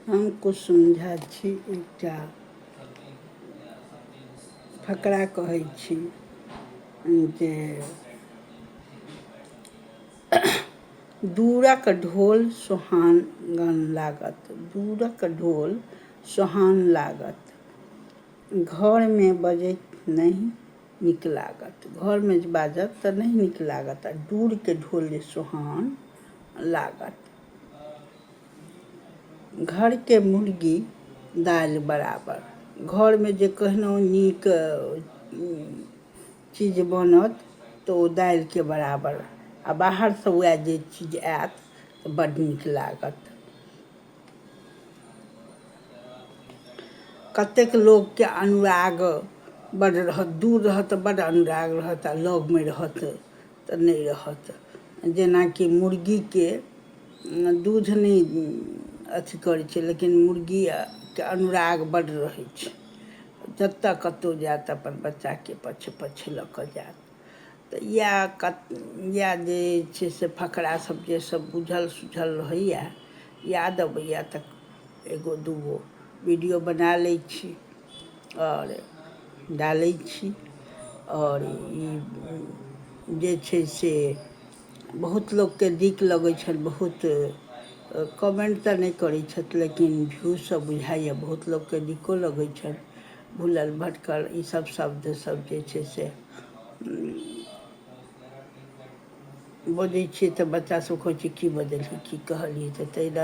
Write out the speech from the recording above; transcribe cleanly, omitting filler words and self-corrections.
हम कुसुम झा छी, एकटा फकरा कहै छी जे दूरक ढोल सोहागन लागत, दूरक ढोल सोहान लागत, घरमे बजैत नहि नीक लागत। घरमे जे बाजत तऽ नहि नीक लागत आ दूरके ढोल जे सोहान लागत। घरके मुर्गी दालि बराबर। घरमे जे केहनो नीक चीज बनत तऽ ओ दालिके बराबर आ बाहरसँ उएह जे चीज आयत तऽ बड्ड नीक लागत। कतेक लोकके अनुराग बड्ड रहत, दूर रहत तऽ बड्ड अनुराग रहत आ लगमे रहत तऽ नहि रहत। जेनाकि मुर्गीके दूध नहि अथी करै छै, लेकिन मुर्गीके अनुराग बड्ड रहै छै। जतऽ कतहु जायत, अपन बच्चाके पाछे पाछे लऽ कऽ जायत। तऽ इएह जे छै से फकरा सब जे सब बुझल सुझल रहैए, याद अबैए, तऽ एगो दूगो वीडियो बना लै छी आओर डालै छी। आओर ई जे छै से बहुत लोकके नीक लगै छनि। बहुत कमेन्ट तऽ नहि करै छथि, लेकिन व्यू सँ बुझाइए बहुत लोकके नीको लगै छनि। भूलल भटकल ईसब शब्द सब जे छै से बजै छियै तऽ बच्चा सब कहै छै, की बजलही, की कहलियै? तऽ ताहि लए